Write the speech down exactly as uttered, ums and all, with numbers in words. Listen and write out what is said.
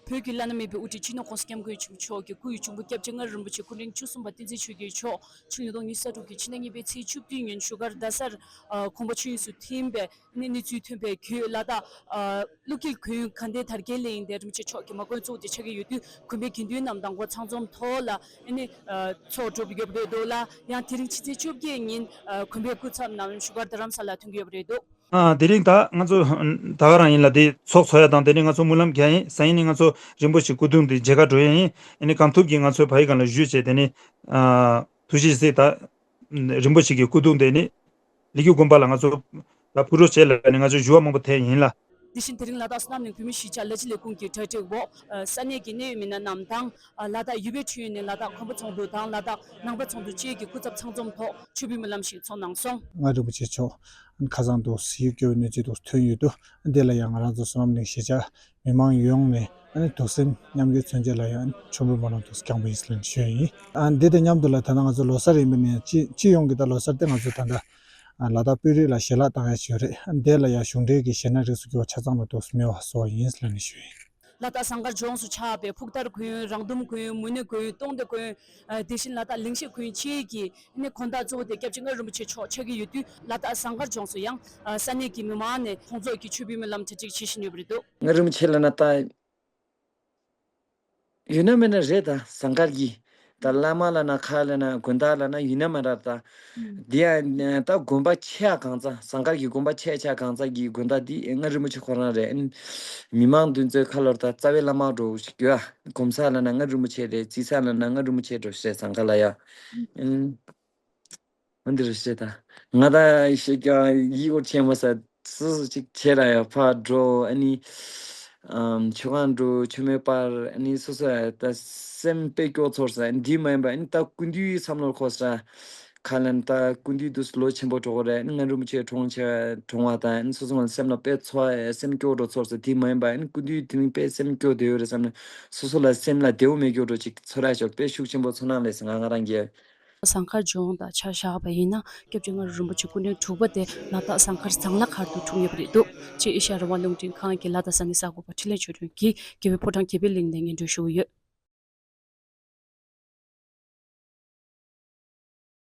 བོད་ཀྱི་བླ་ན་མེད་པའི་དབུ་ཁྲིད་སྤྱི་ནོར་༸གོང་ས་༸སྐྱབས་མགོན་ཆེན་པོ་མཆོག་གི་སྐུ་ཡི་གཅུང་པོ་སྐྱབས་རྗེ་མངའ་རིས་རིན་པོ་ཆེ་སྐུ་ཕྲེང་བཅུ་གསུམ་པ་བསྟན་འཛིན་ཆོས་རྒྱལ་མཆོག་ཆིངས་ཉིས་སྟོང་ཉི་ཤུ་རྩ་དྲུག་གི་ཕྱི་ཟླ་གཉིས་པའི་ཚེས་བཅུ་བདུན་ཉིན་བཞུགས་སྒར་རྡ་སར་ཨ་གོང་འཕེལ་ཆོས་དབྱིངས་སུ་ཐིམ་པའི་གནས་གནས་ཚུལ་ཐོན་པའི་བརྒྱུད། ལ་དྭགས་ཨ་བློ་འཁེལ་དགོན་དགའ་ལྡན་དར་རྒྱས་གླིང་དེ་རིན་པོ་ཆེ་མཆོག་གི་མ་དགོན་གཙོ་བོ་དེ་ཆགས་ཀྱི་ཡོད་དུས། དགོན་པའི་དགེ་འདུན་རྣམས་དང་པོ་ཚང་འཛོམས་ཐོག་ལ་ཨ་ནི་ཨ་ཚོགས་གྲུབ་ཡོད་པ་རེད་འདུག་ལ། ཡང་དེ་རིང་ཕྱི་ཚེས་བཅོ་བརྒྱད་ཉིན་ཨ་གོང་འཕེལ་སྐུ་ཚབ་རྣམས་བཞུགས་སྒར་རྡ་རམ་ས་ལ་ཐོན་གྱི་ཡོད་པ་རེད་འདུག་ཨ། དེ་རིང་ད་ང་ཚོ་ད་ག་རང་ཡིན་ལ། དེ་ཚོགས་འཚོགས་ཡ་དང་། དེ་ནས་ང་ཚོ་སྨོན་ལམ་རྒྱག་ཡིན། སང་ཉིན་ནི་ང་ཚོ་རིན་པོ་ཆེ་སྐུ་གདུང་དེ་མཇལ་ཁ་འགྲོ་ཡ་ཡིན། ཨ་ནི་གང་ཐུབ་ཀྱིས་ང་ཚོ་ཕ་ཡི་སྒང་ལ་བཞུད་བྱས། དེ་ནས་ཨ་ཐུགས་རྗེ་གཟིགས། ད་རིན་པོ་ཆེ་གི་སྐུ་གདུང་དེ་ནི་ལི་ཀི་དགོན་པ་ལ་ང་ཚོ་ད་ཕུ་རུ་བྱས་ལ་ནི་ང་ཚོ་ཞུ་བ་མང་པོ་ཐེབས་ཡིན་ལ། དེ་བཞིན་དེ་རིང་ལ་དྭགས་བསོད་ནམས་གླིང་བོད་མིའི་གཞིས་ཆགས་ལ་ཕྱི་ལས་ཁུངས་ཀྱི་གྲ་སྒྲིག་འོག་ཨ་ས་གནས་ཀྱི་གནད་ཡོད་མི་སྣ་རྣམས་དང་། ཨ་ལ་དྭགས་ཡུལ་པའི་ཁྲིད་ཡིག་ནས་ལ་དྭགས་གོམ་པ་ཚོགས་འདུ་དང་། ལ་དྭགས་ནང་པ་ཚོགས་འདུ་བཅས་ཀྱི་སྐུ་ཚབ་ཚང་འཛོམས་ཐོག་མཆོད་འབུལ་སྨོན་ལམ་ཞིག་ཚོགས་གནང་སོང་། མངའ་རིན་པོ་ཆེ་མཆོག་ཁ་སང་དུ་ཡིད་སྐྱོ་བའི་གནས་ཚུལ་དུ་ཐོན་ཡོད་དུས། འདི་ལ་ཡང་ང་རང་ཚོ་བསོད་ནམས་གླིང་གཞིས་ཆགས་མི་མང་ཡོངས་ནས་ཨ་ནི་གདུང་སེམས་མཉམ་སྐྱེད་མཚོན་ཆེད་ལ་ཡང་མཆོད་འབུལ་སྨོན་ལམ་དུ་བསྐྱངས་པ་ཡིན་ཟེར་ནས་ཞུ་ཡ་ཡིན། ཨ་འདི་དང་མཉམ་དུ་ལ་ད་ལྟ་ང་ཚོ་ལོ་གསར་ཡིན་པ་ནས། སྤྱི་སྤྱི་ཡོངས་ཀྱི་ད་ལོ་གསར་དེ་ང་ཚོ་ད་ལྟ་ཨ་ལ་དྭགས་དཔོན་རིགས་ལ་ཞལ་ལག་བཏང་ཡ་ཞིག་རེད། ཨ་འདི་ལ་ཡང་གཞུང་འབྲེལ་གྱི་གཞས་སྣ་རིགས་སུ་གྱུར་པ་ཆ་ཚང་ལ་དུ་སྨོན་པ་གསོལ་བ་ཡིན་ཟེར་ནས་ཞུ་ཡ་ཡིན། ལ་དྭགས་ཟངས་དཀར་ལྗོངས་སུ་ཆགས་པའི་ཕུག་དར་དགོན། རང་འདུམ་དགོན། མུ་ནེ་དགོན། སྟོང་སྡེ་དགོན། ཨ་དེ་བཞིན་ལ་དྭགས་ལིང་ཤེད་དགོན་བཅས་ཀྱི་ཨ་ནི་དགོན་བདག་གཙོ་བོ་དེ་སྐྱབས་རྗེ་མངའ་རིན་པོ་ཆེ་མཆོག་ཆགས་ཀྱི་ཡོད་དུས། ལ་དྭགས་ཟངས་དཀར་ལྗོངས་སུ་ཡང་ཨ་ས་གནས་ཀྱི་མི་མང་ནས་ཁོང་ཚོ་གི་མཆོད་འབུལ་སྨོན་ལམ་གྲ་སྒྲིག་བྱེད་བཞིན་ཡོད་པ་རེད་འདུག་མངའ་རིན་པོ་ཆེ་ལ་ན་ད་ཡོད་ན་མེད་ན་རེད། ད་ཟངས་དཀར་གྱི་ད་བླ་མ་ལ་ན་ཁ་ལ་ན་དགོན་བདག་ལ་ན་ཡོད་ན་མེད་ན་ར། ད་ཨུམ། དེ་ཡང་ད་དགོན་པ་ཆེ་ཡ་གང་ཚ། ཟངས་དཀར་གྱི་དགོན་པ་ཆེ་ཆེ་གང་ཚ་གི་དགོན་བདག་དེ་མངའ་རིན་པོ་ཆེ་ཁོ་རང་རེད། མི་མང་འདི་ཚོའི་ཁ་ལོར་ད་རྩ་བའི་བླ་མ་འགྲོ་ཞིག་ཡོད་ཨ། གོམས་ས་ལ་ན་མངའ་རིན་པོ་ཆེ་རེད། བརྩི་ས་ལ་ན་མངའ་རིན་པོ་ཆེ་འགྲོ་ཞེས་ཟངས་དཀར་ལ་ཡ། ཨུམ། འདི་རུ་བཤད་ད། ང་ད་ཤེས་ཀྱང་ཡིད་འོར་ཆེན་མོ་ས། སུ་སུ་ཅིག་ཆེ་ར་ཡ་ཕ་འགྲོ། ཨ་ནི་ཨམ་ཆོས་ཁང་འགྲོ། ཆོས་མེད་པར་ཨ་ནི་སོ་སོ་ཡ་ད་སེམས་དཔེ་སྐྱོ་ཚོར་ས། འདི་མ་ཡིན་པ་ཨ་ནི་ད་སྐུ་མདུན་བསམ་བློར་འཁོར་ས། ཁ་ལན་ད་སྐུ་མདུན་དུ་ལོ་ཆེན་པོ་འགྲོ་གི་རེད། ཨ་ནི་མངའ་རིན་པོ་ཆེ་གྲོངས་ཆེ་གྲོངས་བ་ད་ཨ་ནི་སོ་སོ་ང་སེམས་ལ་དཔེ་ཚོར་སེམས་སྐྱོ་འགྲོ་ཚོར་ས། འདི་མ་ཡིན་པ་ཨ་ནི་སྐུ་མདུན་དེ་རིང་དཔེ་སེམས་སྐྱོ་བསྡད་ཡོད་རེད་བསམ་ནས་སོ་སོ་ལ་སེམས་ལ་བདེ་བོ་མེད་སྐྱོ་འགྲོ་ཅིག་ཚོར་ཡ་ཞོར་དཔེ་ཤུགས་ཆེན་པོ་ཚོར་སྣང་ལས་ང་ང་རང་གི་ཟངས་དཀར་ལྗོངས་དང་ཆ་བཞག་པ་ཡིན་ན། སྐྱབས་རྗེ་མངའ་རིས་རིན་པོ་ཆེ་སྐུ་ཕྲེང་དྲུག་པ་དེ་ལ་དྭགས་ཟངས་དཀར་ཟངས་ལ་མཁར་དུ་འཁྲུངས་ཡོད་པ་རེད་འདུག་ཅེས་ཨེ་ཤ་ཡ་རང་དབང་རླུང་འཕྲིན་ཁང་གི་ལ་དྭགས་ས་གནས་གསར་འགོད་པ་འཕྲིན་ལས་ཆོས་སྒྲོན་གྱིས་རྒྱལ་བའི་ཕོ་བྲང་དགེ་འཕེལ་གླིང་ནས་སྙན་སྒྲོན་ཞུས་ཡོད།